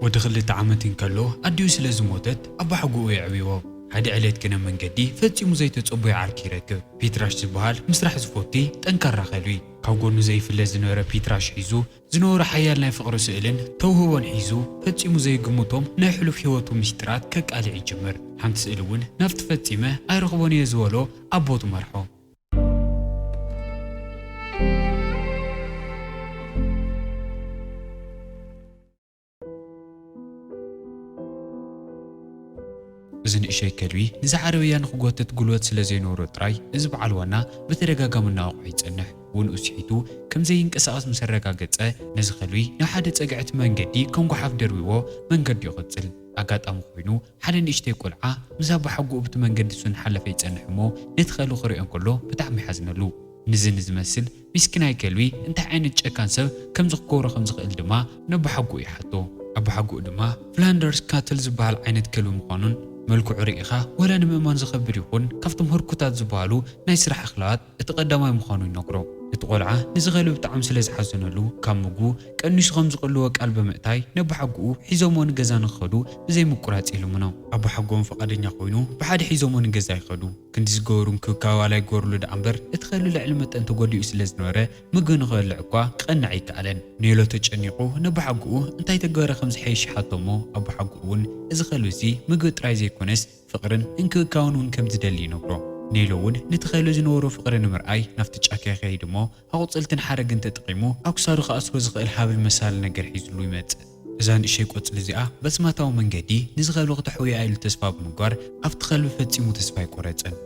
ወዲ ክልተ ዓመት እንከሎ ኣዲኡ ስለ ዝሞተት ኣባሓጎኡ የዕብይዎ። ሓደ ዕለት ግን ኣብ መንገዲ ፈጺሙ ዘይተጸበዮ ዓርኪ ይረክብ። ፒትራሽ ዝበሃል ምስራሕ ዝፈቱ ጠንካራ ከልቢ። ካብ ጎኑ ዘይፍለ ዝነበረ ፒትራሽ ሒዙ ዝነበሮ ሓያል ናይ ፍቕሪ ስእልን ተውህቦን ሒዙ ፈጺሙ ዘይግምቶም ናይ ሕሉፍ ህይወቱ ምስጢራት ከቃልዕ ይጅምር። ሓንቲ ስእሊ እውን ናብቲ ፈጺመ ኣይረኽቦን እየ ዝበሎ ኣቦ ትመርሖ። እዚ ንእሸይ ከልቢ ንዛ ዓረብያ ንኽጎትት ጉልበት ስለ ዘይነበሮ ጥራይ፣ እዚ በዓል ዋና ብተደጋጋሚ እናወቕዖ ይጸንሕ። ውንኡ ስሒቱ ከም ዘይንቀሳቐስ ምስ ኣረጋገጸ፣ ነዚ ከልቢ ናብ ሓደ ጸግዒ እቲ መንገዲ ከም ጓሓፍ ደርቢዎ መንገዱ ይቕጽል። ኣጋጣሚ ኮይኑ ሓደ ንእሽተይ ቆልዓ ምስ ኣባሓጎኡ ብቲ መንገዲ እሱ እናሓለፈ ይጸንሕ እሞ፣ ነቲ ከልቢ ክርእዮ እንከሎ ብጣዕሚ ይሓዝነሉ። ንዚ ንዝመስል ምስኪናይ ከልቢ እንታይ ዓይነት ጨካን ሰብ ከምዚ ክገብሮ ከም ዝኽእል ድማ ነቦሓጎኡ ይሓቶ። ኣቦሓጎኡ ድማ ፍላንደርስ ካትል ዝበሃል ዓይነት ከልቢ ምዃኑን መልክዑ ርኢኻ ወላ ንምእማን ዝኸብድ ይኹን ካብቶም ህርኩታት ዝበሃሉ ናይ ስራሕ ኣኽላባት እቲ ቀዳማይ ምዃኑ ይነግሮ። እቲ ቆልዓ ነዚ ከልቢ ብጣዕሚ ስለ ዝሓዘነሉ ካብ ምግቡ ቀኒሱ ከም ዝቕልዎ ቃል ብምእታይ ነቦሓጎኡ ሒዞምዎ ንገዛ ንኽኸዱ ብዘይ ምቁራጽ ይልምኖ። ኣቦሓጎኦም ፍቓደኛ ኮይኑ ብሓደ ሒዞምዎ ንገዛ ይኸዱ። ክንዲ ዝገበሩ እንክብካብ ዋላ ይገበርሉ ደኣ እምበር፣ እቲ ከልቢ ልዕሊ መጠን ተጎዲኡ ስለ ዝነበረ፣ ምግቢ ንኽበልዕ እኳ ክቐንዕ ኣይከኣለን። ኔሎ ተጨኒቑ ነቦሓጎኡ እንታይ ተገበረ ከም ዝሓይሽ ይሓቶ እሞ፣ ኣቦሓጎኡ እውን እዚ ከልቢ እዚ ምግቢ ጥራይ ዘይኮነስ ፍቕርን እንክብካብን እውን ከም ዝደሊ ይነግሮ። ኔሎ እውን ነቲ ከልቢ ዝነበሮ ፍቕሪ ንምርኣይ ናብቲ ጫካ ይኸይድ እሞ፣ ኣቑጽልትን ሓረግን ተጠቒሙ ኣብ ክሳዱ ክኣስሮ ዝኽእል ሃብል መሳሊ ነገር ሒዝሉ ይመጽእ። እዛ ንእሸይ ቆጽሊ እዚኣ በስማታዊ መንገዲ ንዚ ከልቢ ክተሕውያ ኢሉ ተስፋ ብምግባር ኣብቲ ከልቢ ፈጺሙ ተስፋ ኣይቆረጸን።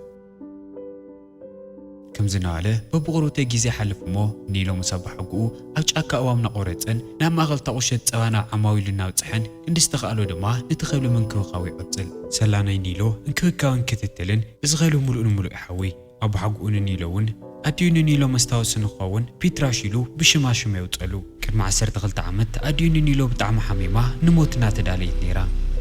ከምዚ እናበለ በብቑሩብተይ ግዜ ይሓልፍ እሞ ኒሎ ምስ ኣባሓጎኡ ኣብ ጫካ ኣእዋም እናቖረጸን ናብ ማእኸል እታ ቁሸት ጸባ ናብ ዓማዊሉ እናብጽሐን ክንዲ ዝተኻእሎ ድማ ነቲ ከልቢ ምንክብኻቡ ይቕጽል። ሰላ ናይ ኒሎ እንክብካብን ክትትልን እዚ ከልቢ ምሉእ ንምሉእ ይሓዊ። ኣቦሓጎኡ ንኒሎ እውን ኣዲኡ ንኒሎ መስታወሲ ንክኸውን ፒትራሽ ኢሉ ብሽማ ሽም የውፀሉ። ቅድሚ ዓሰርተ ክልተ ዓመት ኣዲኡ ንኒሎ ብጣዕሚ ሓሚማ ንሞት እናተዳለየት ነይራ።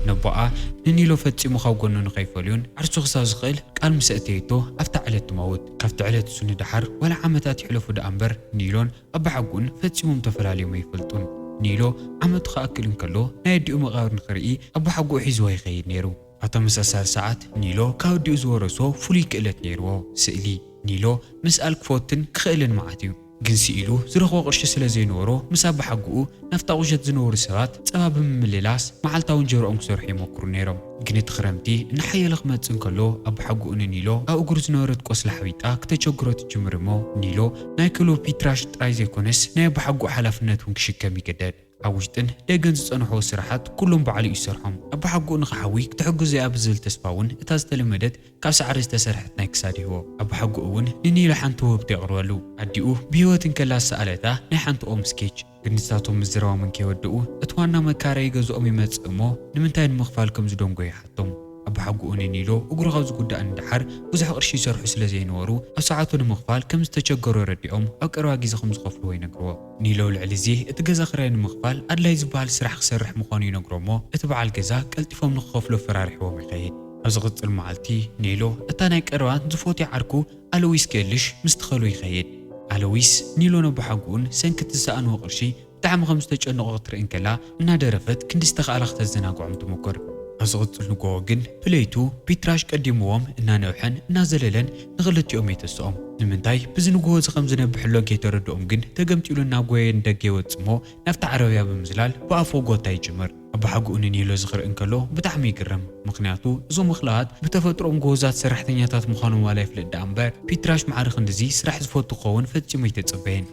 ነቦኣ ንኒሎ ፈጺሙ ካብ ጎኑ ንኸይፈልዩን ዓርሱ ክሳብ ዝኽእል ቃል ምስ ኣእተየቶ ኣብታ ዕለት ትመውት። ካብቲ ዕለት እሱ ንደሓር ዋላ ዓመታት ይሕለፉ ደኣ እምበር ኒሎን ኣቦሓጎኡን ፈጺሞም ተፈላልዮም ኣይፈልጡን። ኒሎ ዓመቱ ክኣክል እንከሎ ናይ ኣዲኡ መቓብር ንኽርኢ ኣቦሓጎኡ ሒዝዎ ይኸይድ ነይሩ። ኣብ ተመሳሳሊ ሰዓት ኒሎ ካብ ኣዲኡ ዝወረሶ ፍሉይ ክእለት ነይርዎ። ስእሊ። ኒሎ ምስኣል ክፈትን ክኽእልን መዓት እዩ። ግን ስኢሉ ዝረኽቦ ቅርሺ ስለ ዘይነበሮ ምስ ኣባሓጎኡ ናብታ ቁሸት ዝነበሩ ሰባት ጸባ ብምምልላስ መዓልታዊ እንጀርኦም ክሰርሑ ይሞክሩ ነይሮም። ግን እቲ ክረምቲ እናሓየለ ክመጽእ እንከሎ ኣባሓጎኡ ንኒሎ ኣብ እግሩ ዝነበረት ቆስሊ ሓቢጣ ክተቸግሮ ትጅምር እሞ ኒሎ ናይ ክሉ ፒትራሽ ጥራይ ዘይኮነስ ናይ ኣባሓጎኡ ሓላፍነት እውን ክሽከም ይግደድ። ኣብ ውሽጥን ደገን ዝጸንሕዎ ስራሓት ኩሎም ባዕሉ እዩ ዝሰርሖም። ኣባሓጎኡ ንኽሓዊ ክትሕግዞ እያ ብዝብል ተስፋ እውን እታ ዝተለመደት ካብ ሳዕሪ ዝተሰርሐት ናይ ክሳድ ይህቦ። ኣባሓጎኡ እውን ንኒሎ ሓንቲ ውህብቶ የቕርበሉ። ኣዲኡ ብህይወት እንከላ ዝሰኣለታ ናይ ሓንቲ ኦም ስኬች። ግን ንሳቶም ምዝራቦም እንከይወድኡ እቲ ዋና መካረዪ ገዝኦም ይመጽእ እሞ ንምንታይ ንምኽፋል ከም ዝደንጎ ይሓቶም። ኣባሓጎኡ ንኒሎ እግሩ ካብ ዝጉዳእ ንደሓር ብዙሕ ቅርሺ ይሰርሑ ስለ ዘይነበሩ ኣብ ሰዓቱ ንምኽፋል ከም ዝተቸገሩ ረዲኦም ኣብ ቀረባ ግዜ ከም ዝኸፍልዎ ይነግርዎ። ኒሎ ልዕሊ እዚ እቲ ገዛ ክራይ ንምኽፋል ኣድላይ ዝበሃል ስራሕ ክሰርሕ ምዃኑ ይነግሮ እሞ እቲ በዓል ገዛ ቀልጢፎም ንክኸፍሎ ፈራሪሕዎም ይኸይድ። ኣብ ዝቕጽል መዓልቲ ኒሎ እታ ናይ ቀረባን ዝፎትያ ዓርኩ ኣሎዊስ ክእልሽ ምስቲ ከልቢ ይኸይድ። ኣሎዊስ ኒሎን ኣቦሓጎኡን ሰንኪ እቲ ዝሰኣንዎ ቅርሺ ብጣዕሚ ከም ዝተጨነቑ ክትርኢ እንከላ እናደረፈት ክንዲ ዝተኻእላ ክተዘናግዖም ትሙኩር። ኣብ ዝቕጽል ንግሆ ግን ብለይቱ ፒትራሽ ቀዲምዎም እናነውሐን እናዘለለን ንኽልቲኦም የተስኦም። ንምንታይ ብዚ ንግሆ እዚ ከም ዝነብሕሎን ከይተረድኦም ግን ተገምጢሉ እናጎየየ ንደገ ይወጽእ እሞ ናብታ ዓረብያ ብምዝላል ብኣፉ ጎታ ይጅምር። ኣባሓጎኡ ንኒሎ እዚ ክርኢ እንከሎ ብጣዕሚ ይግረም። ምኽንያቱ እዞም ኣኽላባት ብተፈጥሮኦም ጎበዛት ሰራሕተኛታት ምዃኖም ዋላ ይፍለጥ ደኣ እምበር ፒትራሽ ማዕረ ክንድዚ ስራሕ ዝፈቱ ክኸውን ፈጺሙ ኣይተጸበየን።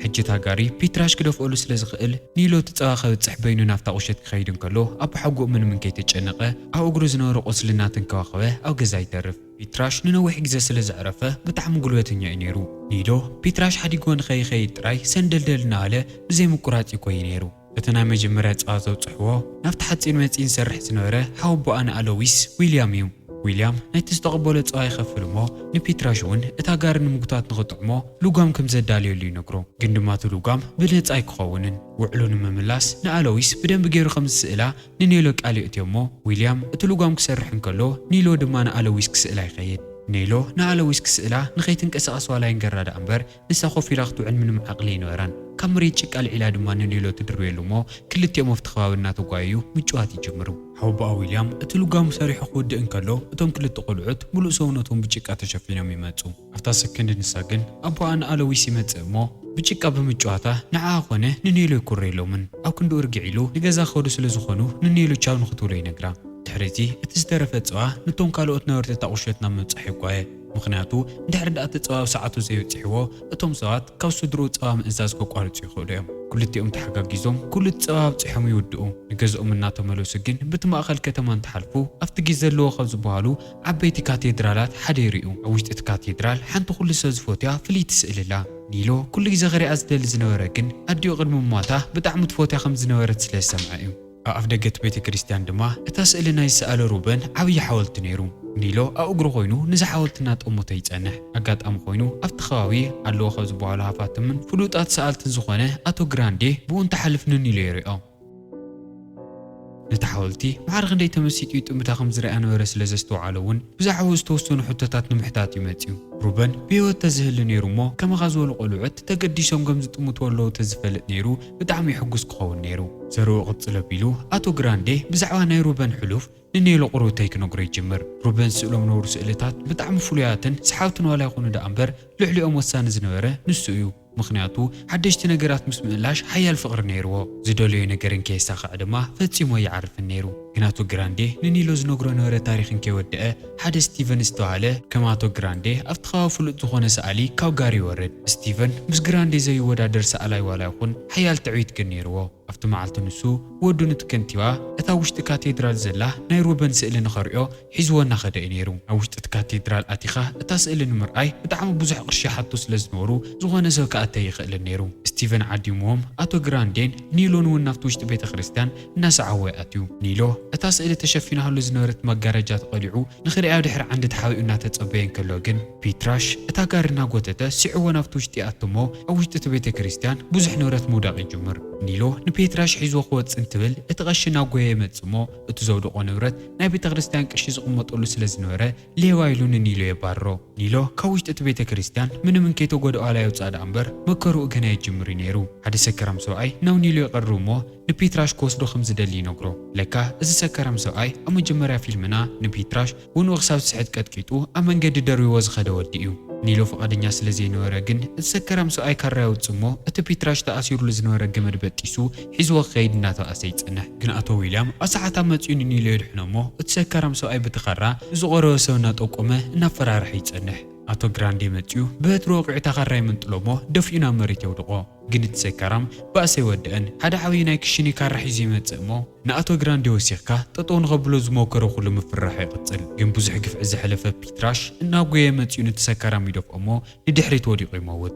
ሕጂ እታ ጋሪ ፒትራሽ ክደፍኦሉ ስለ ዝኽእል ኒሎ እቲ ጸባ ከብጽሕ በይኑ ናብታ ቁሸት ክኸይድ እንከሎ ኣባሓጎኡ ምንም እንከይተጨነቐ ኣብ እግሩ ዝነበረ ቁስሊ እናተንከባኸበ ኣብ ገዛ ይተርፍ። ፒትራሽ ንነዊሕ ግዜ ስለ ዘዕረፈ ብጣዕሚ ጉልበተኛ እዩ ነይሩ። ኒሎ ፒትራሽ ሓዲግዎ ንኸይኸይድ ጥራይ ሰንደልደል እናበለ ብዘይ ምቁራጽ ይጎዪ ነይሩ። እቲ ናይ መጀመርያ ጸባ ዘብጽሕዎ ናብቲ ሓጺን መጺን ዝሰርሕ ዝነበረ ሓወቦኣ ንኣሎዊስ ዊልያም እዩ። ዊልያም ናይቲ ዝተቐበሎ ጸባ ይኸፍል እሞ ንፒትራሽ እውን እታ ጋሪ ንምጉታት ንኽጥዕሞ ልጓም ከም ዘዳልየሉ ይነግሮ። ግን ድማ እቲ ልጓም ብነጻ ኣይክኸውንን። ውዕሉ ንምምላስ ንኣሎዊስ ብደንቢ ገይሩ ከም ዝስእላ ንኔሎ ቃል የእትዮ እሞ ዊልያም እቲ ልጓም ክሰርሕ እንከሎ ኒሎ ድማ ንኣሎዊስ ክስእላ ይኸይድ። ኔሎ ንኣሎዊስ ክስእላ ንኸይትንቀሳቐስ ዋላ ይንገራ ደኣ እምበር፣ ንሳ ኮፍ ኢላ ክትውዕል ምንም ዓቕሊ ኣይነበራን። ካብ መሬት ጭቃ ኣልዒላ ድማ ንኔሎ ትድርብየሉ እሞ፣ ክልቲኦም ኣብቲ ከባቢ እናተጓየዩ ምጭዋት ይጅምሩ። ሓወቦኣ ዊልያም እቲ ልጓም ሰሪሑ ክውድእ እንከሎ፣ እቶም ክልተ ቆልዑት ምሉእ ሰውነቶም ብጭቃ ተሸፊኖም ይመጹ። ኣብታ ሰከንድ ንሳ ግን ኣቦኣ ንኣሎዊስ ይመጽእ እሞ፣ ብጭቃ ብምጭዋታ ንዓኣ ኾነ ንኔሎ ኣይኩረየሎምን። ኣብ ክንድኡ ርግዕ ኢሉ ንገዛ ክኸዱ ስለ ዝኾኑ ንኔሎ ቻው ንኽትብሎ ይነግራ። ድሕሪ'ዚ እቲ ዝተረፈ ጸባ ነቶም ካልኦት ነበርቲ እታ ቁሸት ናብ ምብጻሕ የጓየ። ምኽንያቱ እንድሕር ደኣ እቲ ጸባ ኣብ ሰዓቱ ዘይበጺሕዎ እቶም ሰባት ካብ ስድርኡ ጸባ ምእዛዝ ከቋርጹ ይኽእሉ እዮም። ክልቲኦም ተሓጋጊዞም ኩሉ እቲ ጸባ ኣብጺሖም ይውድኡ። ንገዝኦም እናተመለሱ ግን በቲ ማእከል ከተማ እንትሓልፉ ኣብቲ ግዜ ኣለዎ ካብ ዝበሃሉ ዓበይቲ ካቴድራላት ሓደ ይርእዩ። ኣብ ውሽጢ እቲ ካቴድራል ሓንቲ ኩሉ ሰብ ዝፈትያ ፍልይቲ ስእሊ ኣላ። ኒሎ ኩሉ ግዜ ክሪኣ ዝደሊ ዝነበረ ግን ኣዲኡ ቅድሚ ምሟታ ብጣዕሚ ትፈትያ ከም ዝነበረት ስለ ዝሰምዐ እዩ። ኣብ ኣፍደገ እቲ ቤተ ክርስቲያን ድማ እታ ስእሊ ናይ ዝሰኣለ ሩበን ዓብዪ ሓወልቲ ነይሩ። ኒሎ ኣብ እግሩ ኮይኑ ነዚ ሓወልቲ እናጠመቶ ይጸንሕ። ኣጋጣሚ ኮይኑ ኣብቲ ከባቢ ኣለዎ ካብ ዝበሃሉ ሃፋትምን ፍሉጣት ሰኣልትን ዝኾነ ኣቶ ግራንዴ ብኡ እንትሓልፍ ንኒሎ ይሪኦ። ነቲ ሓወልቲ ማዕረ ክንደይ ተመሲጡ ይጥምታ ከም ዝረኣ ነበረ ስለ ዘስተውዓሎ እውን ብዛዕባኡ ዝተወሰኑ ሕቶታት ንምሕታት እዩ መጺኡ። ሩበን ብህይወት ተዝህሉ ነይሩ እሞ ከማኻ ዝበሉ ቆልዑት ተገዲሶም ከም ዝጥምቱ ኣለዉ ተዝፈልጥ ነይሩ ብጣዕሚ ሕጉስ ክኸውን ነይሩ። ዘረኡ ቅጽል ኣቢሉ ኣቶ ግራንዴ ብዛዕባ ናይ ሩበን ሕሉፍ ንኔሎ ቅርብተይ ክነግሮ ይጅምር። ሩበን ስእሎም ነብሩ ስእልታት ብጣዕሚ ፍሉያትን ሰሓብትን ዋላ ይኹኑ ደኣ እምበር ልዕሊኦም ወሳኒ ዝነበረ ንሱ እዩ። ምኽንያቱ ሓደሽቲ ነገራት ምስ ምእላሽ ሓያል ፍቕሪ ነይርዎ። ዝደለዮ ነገር እንከየሳኽዐ ድማ ፈጺሙ ኣይዓርፍን ነይሩ። ግን ኣቶ ግራንዴ ንኒሎ ዝነግሮ ነበረ ታሪኽ እንከይወደአ ሓደ ስቲቨን ዝተባህለ ከም ኣቶ ግራንዴ ኣብቲ ከባቢ ፍሉጥ ዝኾነ ሰኣሊ ካብ ጋሪ ይወርድ። ስቲቨን ምስ ግራንዴ ዘይወዳደር ሰኣላይ ዋላ ይኹን ሓያል ትዕቢት ግን ነይርዎ። ኣብቲ መዓልቲ ንሱ ወዱ ነቲ ከንቲባ እታ ውሽጢ ካቴድራል ዘላ ናይ ሩበን ስእሊ ንኸርእዮ ሒዝዎ እናኸደ እዩ ነይሩ። ኣብ ውሽጢ እቲ ካቴድራል ኣቲኻ እታ ስእሊ ንምርኣይ ብጣዕሚ ብዙሕ ቅርሺ ይሓቱ ስለ ዝነበሩ ዝኾነ ሰብ ክኣቲ ኣይኽእልን ነይሩ። ስቲቨን ዓዲምዎም ኣቶ ግራንዴን ኒሎን እውን ናብቲ ውሽጢ ቤተ ክርስቲያን እናሰዓዎ ይኣትዩ። ኒሎ እታ ስእሊ ተሸፊናሉ ዝነበረት መጋረጃ ተቐሊዑ ንኽሪኣ ድሕሪ ዓንዲ ተሓቢኡ እናተጸበየ እንከሎ ግን ፒትራሽ እታ ጋሪ እናጎተተ ስዒዎ ናብቲ ውሽጢ ይኣቱ እሞ ኣብ ውሽጢ እቲ ቤተ ክርስቲያን ብዙሕ ንብረት ምውዳቕ ይጅምር። ኒሎ ንፔትራሽ ሒዝዎ ክወጽእ እንትብል እቲ ቀሺ እናጎየ ይመጽእ እሞ እቲ ዘውደቖ ንብረት ናይ ቤተ ክርስቲያን ቅርሺ ዝቕመጠሉ ስለ ዝነበረ ሌባ ኢሉ ንኒሎ የባርሮ። ኒሎ ካብ ውሽጢ እቲ ቤተ ክርስቲያን ምንም እንከይተጎድኦ ዋላ የውጽኣ ደኣ እምበር መከርኡ ገና ይጅምር እዩ ነይሩ። ሓደ ሰከራም ሰብኣይ ናብ ኒሎ ይቐርብ እሞ ንፒትራሽ ክወስዶ ከም ዝደሊ ይነግሮ። ለካ እዚ ሰከራም ሰብኣይ ኣብ መጀመርያ ፊልምና ንፒትራሽ ውንኡ ክሳብ ዝስሕት ቀጥቂጡ ኣብ መንገዲ ደርብይዎ ዝኸደ ወዲ እዩ። ኒሎ ፍቓደኛ ስለ ዘይነበረ ግን እቲ ሰከራም ሰብኣይ ካራ የውጽእ እሞ እቲ ፒትራሽ ተኣሲሩሉ ዝነበረ ገመድ በጢሱ ሒዝዎ ክኸይድ እናተባእሰ ይጸንሕ። ግን ኣቶ ዊልያም ኣብ ሰዓታ መጺኡ ንኒሎ የድሕኖ እሞ እቲ ሰከራም ሰብኣይ በቲ ካራ ንዝቐረበ ሰብ እናጠቆመ እናፈራርሐ ይጸንሕ። ኣቶ ግራንዴ መጺኡ ብበትሪ ወቒዑ እታ ካራ ይምንጥሎ እሞ ደፊኡ ናብ መሬት የውድቖ። ግን እቲ ሰካራም ባእሲ ኣይወደአን። ሓደ ዓብዪ ናይ ክሽኒ ካራ ሒዙ ይመጽእ እሞ ንኣቶ ግራንዴ ወሲኽካ ጠጠው ንኸብሎ ዝሞከረ ኩሉ ምፍርራሑ ይቕጽል። ግን ብዙሕ ግፍዒ ዝሐለፈ ፒትራሽ እናጎየ መጺኡ ነቲ ሰካራም ይደፍኦ እሞ ንድሕሪት ወዲቑ ይመውት።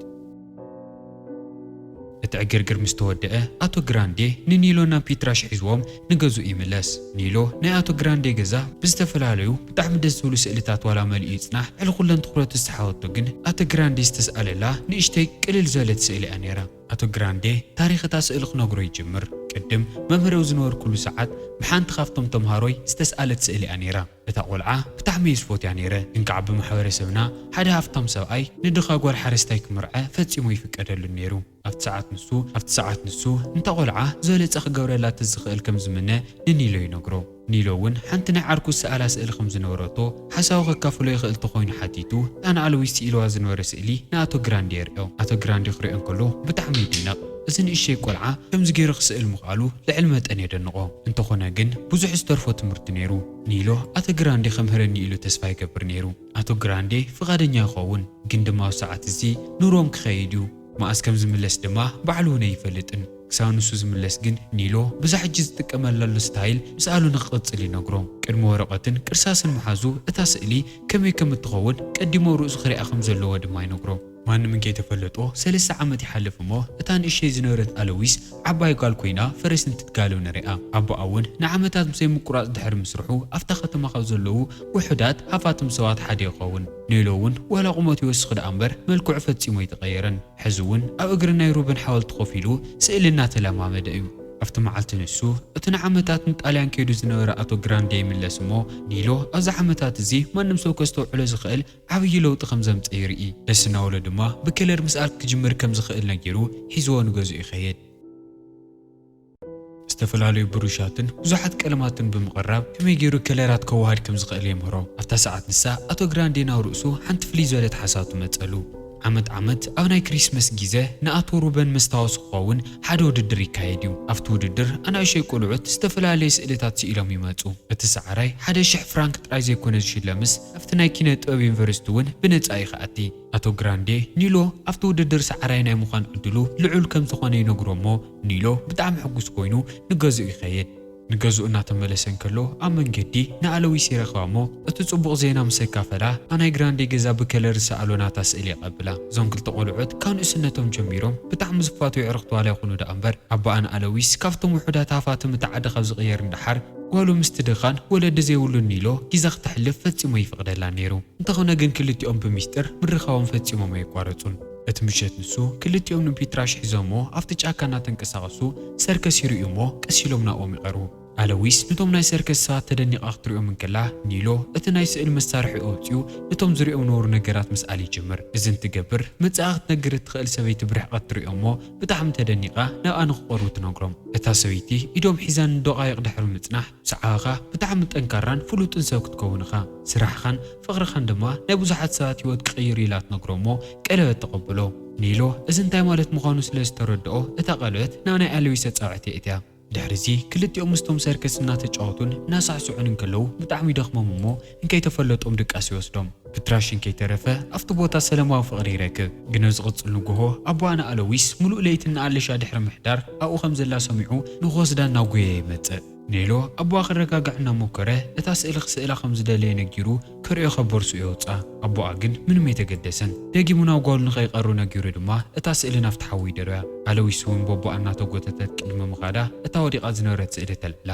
እቲ ዕግርግር ምስ ተወደአ ኣቶ ግራንዴ ንኒሎ ናብ ፒትራሽ ሒዝዎም ንገዝኡ ይምለስ። ኒሎ ናይ ኣቶ ግራንዴ ገዛ ብዝተፈላለዩ ብጣዕሚ ደስ ዝብሉ ስእልታት ዋላ መሊኡ ይጽናሕ፣ ልዕሊ ኩለን ትኹረቱ ዝሰሓበቶ ግን ኣቶ ግራንዴ ዝተስኣለላ ንእሽተይ ቅልል ዝበለት ስእሊ እያ ነይራ። ኣቶ ግራንዴ ታሪኽ እታ ስእሊ ክነግሮ ይጅምር። ቅድም መምህረው ዝነበርኩሉ ሰዓት ብሓንቲ ካብቶም ተምሃሮይ ዝተስኣለት ስእሊ እያ ነይራ። እታ ቆልዓ ብጣዕሚ እየ ዝፎትያ ነይረ። እንካዕ ብማሕበረሰብና ሓደ ሃፍታም ሰብኣይ ንድኻ ጓል ሓረስታይ ክምርዐ ፈጺሙ ይፍቀደሉን ነይሩ። ኣብቲ ሰዓት ንሱ ኣብቲ ሰዓት ንሱ ንታ ቆልዓ ዝበለጸ ክገብረላ ተዝኽእል ከም ዝምነ ንኒሎ ይነግሮ። ኒሎ እውን ሓንቲ ናይ ዓርኩ ዝሰኣላ ስእሊ ከም ዝነበረቶ ሓሳቡ ከካፍሎ ይኽእል ተኾይኑ ሓቲቱ እታ ንኣልዊስ ስኢልዋ ዝነበረ ስእሊ ንኣቶ ግራንዲ የርእዮ። ኣቶ ግራንዲ ክሪኦ እንከሎ ብጣዕሚ ይድነቕ። እዚ ንእሸይ ቆልዓ ከምዚ ገይሩ ክስእል ምኽኣሉ ልዕሊ መጠን የደንቖ። እንተኾነ ግን ብዙሕ ዝተርፎ ትምህርቲ ነይሩ። ኒሎ ኣቶ ግራንዲ ከምህረኒ ኢሉ ተስፋ ይገብር ነይሩ። ኣቶ ግራንዴ ፍቓደኛ ይኸውን፣ ግን ድማ ኣብ ሰዓት እዚ ኑሮም ክኸይድ እዩ። መኣስ ከም ዝምለስ ድማ ባዕሉ እውን ኣይፈልጥን። ክሳብ ንሱ ዝምለስ ግን ኒሎ ብዛ ሕጂ ዝጥቀመላሉ ስታይል ምስኣሉ ንክቕጽል ይነግሮ። ቅድሚ ወረቐትን ቅርሳስን ምሓዙ እታ ስእሊ ከመይ ከም እትኸውን ቀዲሙ ኣብ ርእሱ ክሪኣ ከም ዘለዎ ድማ ይነግሮ። ማንም እንከይተፈለጦ ሰለስተ ዓመት ይሓልፍ እሞ እታ ንእሸይ ዝነበረት ኣሎዊስ ዓባይ ጓል ኮይና ፈረስ እንትትጋልብ ንሪኣ። ኣቦኣ እውን ንዓመታት ብዘይ ምቁራጽ ድሕሪ ምስርሑ ኣብታ ከተማ ካብ ዘለዉ ውሑዳት ሃፋትም ሰባት ሓደ ይኸውን። ኔሎ እውን ዋላ ቁመቱ ይወስኽ ደኣ እምበር መልክዑ ፈጺሙ ኣይተቐየረን። ሕዚ እውን ኣብ እግሪ ናይ ሩበን ሓወልቲ ኮፍ ኢሉ ስእሊ እናተለማመደ እዩ። ኣብቲ መዓልቲ ንሱ፣ እቲ ንዓመታት ንጣልያን ከይዱ ዝነበረ ኣቶ ግራንዴ ይምለስ እሞ፣ ኒሎ ኣብዚ ዓመታት እዚ ማንም ሰብ ከስተውዕሎ ዝኽእል ዓብዪ ለውጢ ከም ዘምጽእ ይርኢ። ደስ እናበሎ ድማ ብከለር ምስኣል ክጅምር ከም ዝኽእል ነጊሩ ሒዝዎ ንገዝኡ ይኸይድ። ዝተፈላለዩ ብሩሻትን ብዙሓት ቀለማትን ብምቕራብ ከመይ ገይሩ ከለራት ከወሃድ ከም ዝኽእል የምህሮ። ኣብታ ሰዓት ንሳ ኣቶ ግራንዴ ናብ ርእሱ ሓንቲ ፍልይ ዝበለት ሓሳብ ትመጸሉ። ዓመት ዓመት ኣብ ናይ ክሪስመስ ግዜ ንኣቶ ሩበን መስታወሲ ክኸውን ሓደ ውድድር ይካየድ እዩ። ኣብቲ ውድድር ኣናእሽተይ ቆልዑት ዝተፈላለየ ስእልታት ስኢሎም ይመጹ። እቲ ሰዓራይ ሓደ ሽሕ ፍራንክ ጥራይ ዘይኮነ ዝሽለምስ ኣብቲ ናይ ኪነ ጥበብ ዩኒቨርሲቲ እውን ብነጻ እዩ ክኣቲ። ኣቶ ግራንዴ ኒሎ ኣብቲ ውድድር ሰዓራይ ናይ ምዃን ዕድሉ ልዑል ከም ዝኾነ ይነግሮ እሞ ኒሎ ብጣዕሚ ሕጉስ ኮይኑ ንገዝኡ ይኸይድ። ንገዝኡ እናተመለሰ እንከሎ ኣብ መንገዲ ንኣለዊስ ይረኽባ እሞ እቲ ጽቡቕ ዜና ምስ ኣካፈላ ኣብ ናይ ግራንዴ ገዛ ብከለር ዝሰኣሎ ናታ ስእሊ የቐብላ። እዞም ክልተ ቆልዑት ካብ ንእስነቶም ጀሚሮም ብጣዕሚ ዝፋትዩ ኣዕርኽቲ ዋላ ይኹኑ ደኣ እምበር ኣቦኣን ኣለዊስ ካብቶም ውሑዳት ሃፋትም እቲ ዓዲ ካብ ዝቕየር ንደሓር ጓሉ ምስቲ ድኻን ወለዲ ዘይብሉን ኒሎ ግዜ ክተሕልፍ ፈጺሙ ኣይፈቕደላን ነይሩ። እንተኾነ ግን ክልቲኦም ብሚስጥር ምርኻቦም ፈጺሞም ኣየቋረጹን። እቲ ምሸት ንሱ ክልቲኦም ንፒትራሽ ሒዞሞ ኣብቲ ጫካ እናተንቀሳቐሱ ሰርከስ ይርእዩ እሞ ቀስ ኢሎም ናብኦም ይቐርቡ። ኣለዊስ ነቶም ናይ ሰርከስ ሰባት ተደኒቓ ክትሪኦም እንከላ ኒሎ እቲ ናይ ስእሊ መሳርሒ ኣውጺኡ ነቶም ዝሪኦም ነበሩ ነገራት ምስኣል ይጅምር። እዚ እንትገብር መጻኢ ክትነግር እትኽእል ሰበይቲ ብርሕቐት ትሪኦ እሞ ብጣዕሚ ተደኒቓ ናብኣ ንኽቐርቡ ትነግሮም። እታ ሰበይቲ ኢዶም ሒዛ ንደቓይቕ ድሕሪ ምጽናሕ ብዛዕባኻ ብጣዕሚ ጠንካራን ፍሉጥን ሰብ ክትከውን ኢኻ። ስራሕኻን ፍቕርኻን ድማ ናይ ብዙሓት ሰባት ህይወት ክቕይር ኢላ ትነግሮ እሞ ቀለበት ተቐብሎ። ኒሎ እዚ እንታይ ማለት ምዃኑ ስለ ዝተረድኦ እታ ቀለበት ናብ ናይ ኣለዊስ ኣጻብዕቲ የእትያ። ድሕሪዚ ክልቲኦም ምስቶም ሰርከስ እናተጫወቱን እናሳዕስዑን እንከለዉ ብጣዕሚ ይደኽሞም እሞ እንከይተፈለጦም ድቃስ ይወስዶም። ፒትራሽ እንከይተረፈ ኣብቲ ቦታ ሰለማዊ ፍቕሪ ይረክብ። ግን ኣብ ዝቕጽል ንግሆ ኣቦኣ ንኣለዊስ ምሉእ ለይቲ እናኣለሻ ድሕሪ ምሕዳር ኣብኡ ከም ዘላ ሰሚዑ ንክወስዳ እናጎየ ይመጽእ። ኔሎ ኣቦኣ ክረጋግዕ እናሞከረ እታ ስእሊ ክስእላ ከም ዝደለየ ነጊሩ ክርእዮ ካብ ቦርስኡ የውጽኣ። ኣቦኣ ግን ምንም ኣይተገደሰን። ደጊሙ ናብ ጓሉ ንኸይቐርብ ነጊሩ ድማ እታ ስእሊ ናብቲ ሓዊ ይደርብያ። ኣለዊስ እውን በቦኣ እናተጎተተት ቅድሚ ምኻዳ እታ ወዲቓ ዝነበረት ስእሊ ተልዕላ።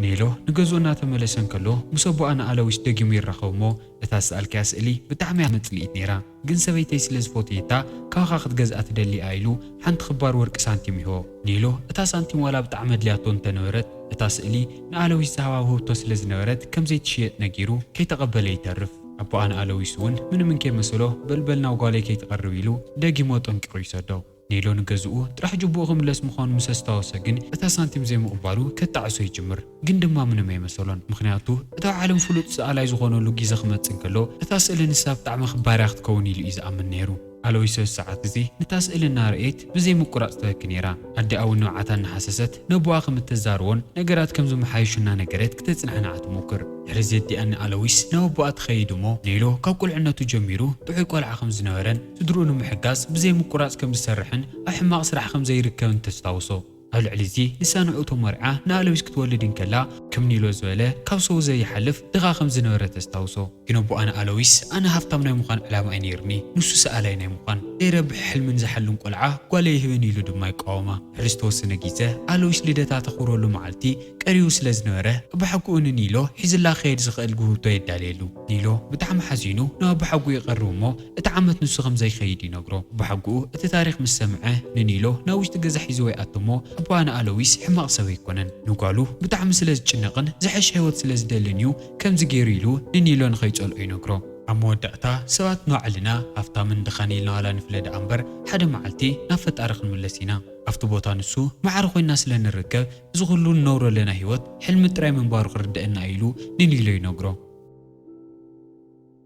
ኔሎ ንገዝኡ እናተመለሰ እንከሎ ምስ ኣቦኣ ንኣለዊስ ደጊሙ ይራኸብ እሞ እታ ዝሰኣልካያ ስእሊ ብጣዕሚ እያ መጽልኢት ነይራ፣ ግን ሰበይተይ ስለ ዝፈትየታ ካባኻ ክትገዝኣ ትደሊ እያ ኢሉ ሓንቲ ክባር ወርቂ ሳንቲም ይህቦ። ኔሎ እታ ሳንቲም ዋላ ብጣዕሚ ኣድልያቶ እንተነበረት እታ ስእሊ ንኣለዊስ ዝሃባ ውህብቶ ስለ ዝነበረት ከም ዘይትሽየጥ ነጊሩ ከይተቐበለ ይተርፍ። ኣቦኣ ንኣለዊስ እውን ምንም እንከይመሰሎ በልበል ናብ ጓለይ ከይትቐርብ ኢሉ ደጊሙ ኣጠንቂቑ ይሰዶ። ኔሎ ንገዝኡ ጥራሕ ጅቡኡ ክምለስ ምዃኑ ምስ ኣስታወሰ ግን እታ ሳንቲም ዘይምቕባሉ ከጣዕሶ ይጅምር። ግን ድማ ምንም ኣይመሰሎን። ምኽንያቱ እታ ዓለም ፍሉጥ ሰኣላይ ዝኾነሉ ግዜ ክመጽእ እንከሎ እታ ስእሊ ንሳ ብጣዕሚ ክባርያ ክትከውን ኢሉ እዩ ዝኣምን ነይሩ። ኣሎይስ እዚ ሰዓት እዚ ነታ ስእሊ እናረኣየት ብዘይ ምቁራጽ ትበኪ ነይራ። ኣዲኣ እውን ንብዓታ እናሃሰሰት ነቦኣ ከም እተዛርቦን ነገራት ከም ዝመሓየሹ እናነገረት ክተጽናንዓ ትሞክር። ድሕሪ ዘዲኣኒ ኣሎይስ ናብ ኣቦኣ ትኸይድ እሞ ኔሎ ካብ ቁልዕነቱ ጀሚሩ ጥዑይ ቆልዓ ከም ዝነበረን ስድርኡ ንምሕጋዝ ብዘይ ምቁራጽ ከም ዝሰርሕን ኣብ ሕማቕ ስራሕ ከም ዘይርከብን ተስታውሶ። ኣብ ልዕሊ እዚ ንሳ ንዕኡ ተመርዓ ንኣሎይስ ክትወልድ እንከላ ከም ኒሎ ዝበለ ካብ ሰው ዘይሓልፍ ድኻ ከም ዝነበረ ተስታውሶ። ግን ኣቦኣ ንኣሎይስ ኣነ ሃፍታም ናይ ምዃን ዕላማ ኣይነይርኒ፣ ንሱ ሰኣላይ ናይ ምዃን ዘይረብሕ ሕልምን ዝሓልን ቆልዓ ጓለይ ይህበኒ ኢሉ ድማ ይቃወማ። ድሕሪ ዝተወሰነ ግዜ ኣሎይስ ልደታ ተኽብረሉ መዓልቲ ቀሪቡ ስለ ዝነበረ ኣባሓጎኡ ንኒሎ ሒዝላ ክኸይድ ዝኽእል ውህብቶ የዳልየሉ። ኒሎ ብጣዕሚ ሓዚኑ ናብ ኣባሓጎኡ ይቐርብ እሞ እቲ ዓመት ንሱ ከም ዘይከይድ ይነግሮ። ኣባሓጎኡ እቲ ታሪኽ ምስ ሰምዐ ንኒሎ ናብ ውሽጢ ገዛ ሒዝዎ ይኣቱ እሞ ኣቦኣ ንኣሎይስ ሕማቕ ሰብ ኣይኮነን። ንጓሉ ብጣዕሚ ስለ ዝጭነቕን ዝሐሸ ህይወት ስለ ዝደልን እዩ ከምዚ ገይሩ ኢሉ ንኒሎ ንኸይጸልኦ ይነግሮ። ኣብ መወዳእታ ሰባት ንባዕልና ሃፍታምን ድኻን ኢልና ዋላ ንፍለ ደኣ እምበር ሓደ መዓልቲ ናብ ፈጣሪ ክንምለስ ኢና። ኣብቲ ቦታ ንሱ ማዕረ ኮይንና ስለ ንርከብ እዚ ኩሉ ንነብሮ ኣለና ህይወት ሕልሚ ጥራይ ምንባሩ ክርደአና እዩ ኢሉ ንኒሎ ይነግሮ።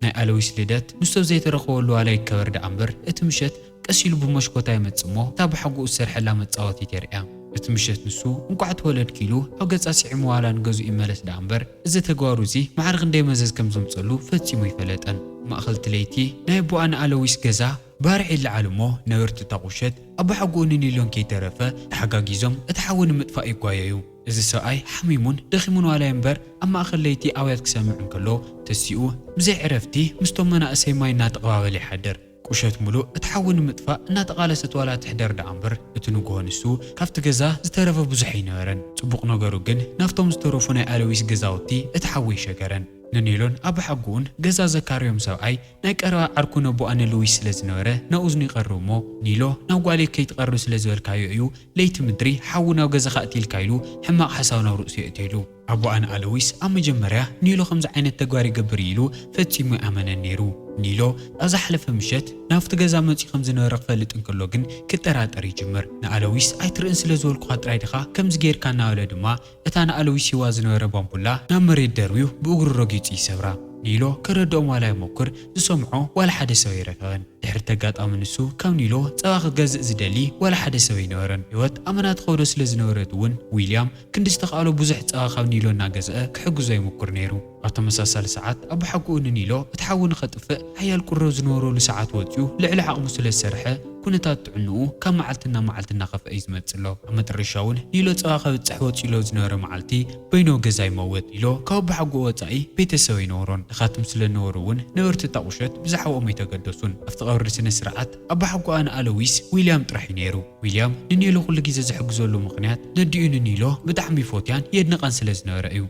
ናይ ኣሎይስ ልደት ንሱ ኣብ ዘይተረኸበሉ ዋላ ይከበር ደኣ እምበር እቲ ምሸት ቀስ ኢሉ ብመሽኮታ ይመጽእ እሞ እታ ብሓጎኡ ዝሰርሐላ መጻወቲት የርእያ። እቲ ምሸት ንሱ እንቋዕ ተወለድኪ ኢሉ ኣብ ገጻ ስዒሙ ዋላ ንገዝኡ ይመለስ ደኣ እምበር እዚ ተግባሩ እዚ ማዕረ ክንደይ መዘዝ ከም ዘምጸሉ ፈጺሙ ኣይፈለጠን። ማእኸል እቲ ለይቲ ናይ ኣቦኣ ንኣሎይስ ገዛ ባርዕ ይለዓል እሞ ነበርቲ እታ ቁሸት ኣባሓጎኡ ንኒሎን ከይተረፈ ተሓጋጊዞም እቲ ሓዊ ንምጥፋእ ይጓየዩ። እዚ ሰብኣይ ሓሚሙን ደኺሙን ዋላ እምበር ኣብ ማእኸል ለይቲ ኣውያት ክሰምዕ እንከሎ ተሲኡ ብዘይ ዕረፍቲ ምስቶም መናእሰይ ማይ እናተቐባበለ ይሓድር። ቁሸት ምሉእ እቲ ሓዊ ንምጥፋእ እናተቓለሰት ዋላ ትሕደር ደኣ እምበር፣ እቲ ንግሆ ንሱ ካብቲ ገዛ ዝተረፈ ብዙሕ ኣይነበረን። ጽቡቕ ነገሩ ግን፣ ናብቶም ዝተረፉ ናይ ኣሎዊስ ገዛውቲ እቲ ሓዊ ኣይሸገረን። ንኒሎን ኣባሓጎኡን ገዛ ዘካረዮም ሰብኣይ ናይ ቀረባ ዓርኩ ነቦኣ ንሉዊስ ስለ ዝነበረ፣ ናብ እዝኑ ይቐርብ እሞ፣ "ኒሎ፣ ናብ ጓለይ ከይትቐርብ ስለ ዝበልካዮ እዩ ለይቲ ምድሪ ሓዊ ናብ ገዛኻ ኣእትየልካ" ኢሉ ሕማቕ ሓሳብ ናብ ርእሱ የእትየሉ። ኣቦኣ ንኣሎዊስ ኣብ መጀመርያ ኒሎ ከምዚ ዓይነት ተግባር ይገብር እዩ ኢሉ ፈጺሙ ኣይኣመነን ነይሩ። ኒሎ ኣብ ዝሓለፈ ምሸት ናብቲ ገዛ መጺኡ ከም ዝነበረ ክፈልጥ እንከሎ ግን ክጠራጠር ይጅምር። "ንኣሎዊስ ኣይትርእን ስለ ዝበልኩኻ ጥራይ ዲኻ ከምዚ ጌርካ?" እናበለ ድማ እታ ንኣሎዊስ ሂዋ ዝነበረ ባምቡላ ናብ መሬት ደርብዩ ብእግሩ ረጊጹ ይሰብራ። ኒሎ ከረድኦም ዋላ ይሞክር፣ ዝሰምዖ ዋላ ሓደ ሰብ ኣይረኸበን። ድሕሪ እቲ ኣጋጣሚ ንሱ ካብ ኒሎ ጸባ ክገዝእ ዝደሊ ዋላ ሓደ ሰብ ኣይነበረን። ህይወት ኣመና ትኸብዶ ስለ ዝነበረት እውን፣ ዊልያም ክንዲ ዝተኻእሎ ብዙሕ ጸባ ካብ ኒሎ እናገዝአ ክሕግዞ ይምኩር ነይሩ። ኣብ ተመሳሳሊ ሰዓት፣ ኣቦሓጎኡ ንኒሎ እቲ ሓዊ ንኸጥፍእ ሓያል ቁረብ ዝነበረሉ ሰዓት ወጺኡ ልዕሊ ዓቕሙ ስለ ዝሰርሐ፣ ኩነታት ጥዕንኡ ካብ መዓልቲ ናብ መዓልቲ እናኸፍአ እዩ ዝመጽእ ኣሎ። ኣብ መጠረሻ እውን ኒሎ ጸባ ከብጽሕ ወጺኡሎ ዝነበረ መዓልቲ በይኑ ኣብ ገዛ ይመውት። ኒሎ ካብ ኣቦሓጎኡ ወጻኢ ቤተሰብ ኣይነበሮን። ድኻትም ስለ ዝነበሩ እውን ነበርቲ እታ ቁሸት ብዛዕባኦም ኣይተገደሱን። ኣብቲ ቀብሪ ስነ ስርዓት ኣቦሓጎኣ ንኣሎዊስ ዊልያም ጥራሕ እዩ ነይሩ። ዊልያም ንኒሎ ኩሉ ግዜ ዝሕግዘሉ ምኽንያት ነዲኡ ንኒሎ ብጣዕሚ ይፎትያን የድንቓን ስለ ዝነበረ እዩ።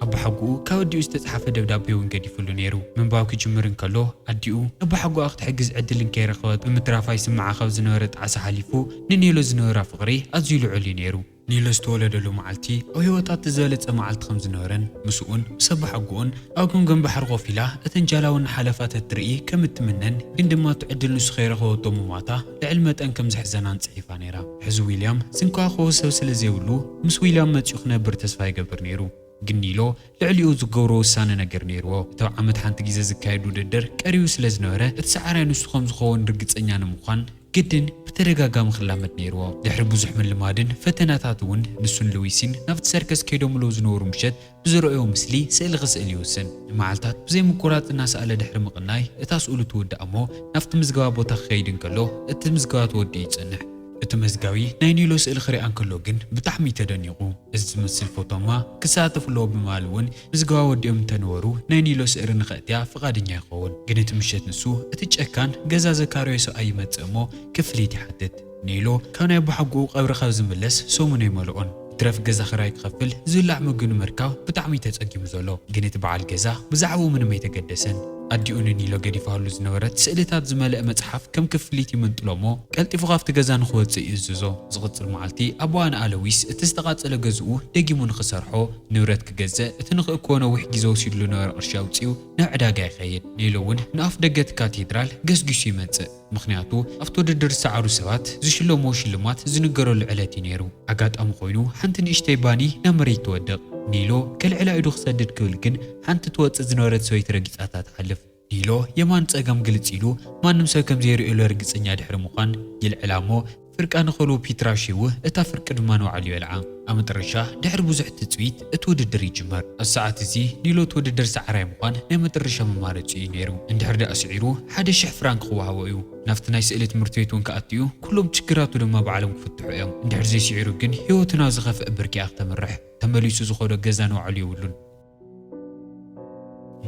ኣቦሓጎኡ ካብ ኣዲኡ ዝተጻሕፈ ደብዳቤ እውን ገዲፍሉ ነይሩ። ምንባብ ክጅምር እንከሎ፣ ኣዲኡ ኣቦሓጎኣ ክትሕግዝ ዕድል እንከይረኸበት ብምትራፋ ይስምዓ ካብ ዝነበረ ጣዕሳ ሓሊፉ፣ ንኒሎ ዝነበራ ፍቕሪ ኣዝዩ ልዑል እዩ ነይሩ። ኒሎ ዝተወለደሉ መዓልቲ ኣብ ህይወታ እቲ ዝበለጸ መዓልቲ ከም ዝነበረን፣ ምስኡን ምስ ኣቦሓጎኡን ኣብ ገምገም ባሕሪ ኮፍ ኢላ እተን ጃላቡ እናሓለፋ ተትርኢ ከም እትምነን፣ ግን ድማ እቲ ዕድል ንሱ ከይረኸበቶ ምሟታ ልዕሊ መጠን ከም ዘሕዘናን ጽሒፋ ነይራ። ሕዚ ዊልያም ዝንከባኸቦ ሰብ ስለ ዘይብሉ፣ ምስ ዊልያም መጺኡ ክነብር ተስፋ ይገብር ነይሩ። ግን ኒሎ ልዕሊኡ ዝገብሮ ውሳነ ነገር ነይርዎ። እቲ ኣብ ዓመት ሓንቲ ግዜ ዝካየድ ውድድር ቀሪቡ ስለ ዝነበረ፣ እቲ ሰዓራይ ንሱ ከም ዝኸውን ርግጸኛ ንምዃን ግድን ብተደጋጋሚ ክላመድ ነይርዎ። ድሕሪ ብዙሕ ምልማድን ፈተናታት እውን፣ ንሱን ሉዊስን ናብቲ ሰርከስ ከይዶምሉ ዝነበሩ ምሸት ብዝረኣዮ ምስሊ ስእሊ ክስእል ይውስን። ንመዓልታት ብዘይ ምቁራጽ እናሰኣለ ድሕሪ ምቕናይ፣ እታ ስእሉ ትውዳእ እሞ ናብቲ ምዝገባ ቦታ ክኸይድ እንከሎ፣ እቲ ምዝገባ ተወዲኡ ይጸንሕ። እቲ መዝጋቢ ናይ ኒሎ ስእሊ ክሪኣ እንከሎ ግን ብጣዕሚ እዩ ተደኒቑ። እዚ ዝመስል ፎቶማ ክሳተፍ ኣለዎ ብምባል እውን ምዝገባ ወዲኦም እንተነበሩ ናይ ኒሎ ስእሊ ንኸእትያ ፍቓደኛ ይኸውን። ግን እቲ ምሸት ንሱ እቲ ጨካን ገዛ ዘካረዮ ሰብኣይ ይመጽእ እሞ ክፍሊት ይሓትት። ኒሎ ካብ ናይ ኣቦሓጎኡ ቀብሪ ካብ ዝምለስ ሰሙን ኣይመልኦን። ትረፍ ገዛ ክራይ ክኸፍል ዝብላዕ ምግቢ ንምርካብ ብጣዕሚ እዩ ተጸጊሙ ዘሎ። ግን እቲ በዓል ገዛ ብዛዕባኡ ምንም ኣይተገደሰን። ኣዲኡ ንኒሎ ገዲፋሉ ዝነበረት ስእልታት ዝመልአ መጽሓፍ ከም ክፍሊት ይምንጥሎ እሞ ቀልጢፉ ካብቲ ገዛ ንኽወጽእ ይእዝዞ። ዝቕጽል መዓልቲ ኣቦኣ ንኣሎዊስ እቲ ዝተቓጸለ ገዝኡ ደጊሙ ንኽሰርሖ ንብረት ክገዝእ እቲ ንኽእክቦ ነዊሕ ግዜ ወሲድሉ ዝነበረ ቅርሺ ኣውጺኡ ናብ ዕዳጋ ይኸይድ። ኒሎ እውን ንኣፍ ደገ እቲ ካቴድራል ገስጊሱ ይመጽእ። ምኽንያቱ ኣብቲ ውድድር ዝሰዓሩ ሰባት ዝሽለምዎ ሽልማት ዝንገረሉ ዕለት እዩ ነይሩ። ኣጋጣሚ ኮይኑ ሓንቲ ንእሽተይ ባኒ ናብ መሬት ትወድቕ። ኒሎ ከልዕላ ኢዱ ክሰድድ ክብል ግን ሓንቲ ትወጽእ ዝነበረት ሰበይቲ ረጊጻታ ትሓልፍ። ኒሎ የማን ጸጋም ግልጽ ኢሉ ማንም ሰብ ከም ዘይርእየሉ ርግጸኛ ድሕሪ ምዃን ይልዕላ እሞ ፍርቃ ንኸልኡ ፒትራ ሺው እታ ፍርቂ ድማ ንባዕሉ ይበልዓ። ኣብ መጠረሻ ድሕሪ ብዙሕ ትጽቢት እቲ ውድድር ይጅመር። ኣብዚ ሰዓት እዚ ኒሎ እቲ ውድድር ሰዓራይ ምዃን ናይ መጠረሻ መማረጺኡ እዩ ነይሩ። እንድሕር ደኣ ስዒሩ ሓደ ሽሕ ፍራንክ ክወሃቦ እዩ። ናብቲ ናይ ስእሊ ትምህርቲ ቤት እውን ክኣቱ እዩ። ኩሎም ችግራቱ ድማ ባዕሎም ክፍትሑ እዮም። እንድሕር ዘይስዒሩ ግን ህይወቱ ናብ ዝኸፍአ ብርኪ እያ ክተምርሕ። ተመሊሱ ዝኸዶ ገዛ ንባዕሉ የብሉን።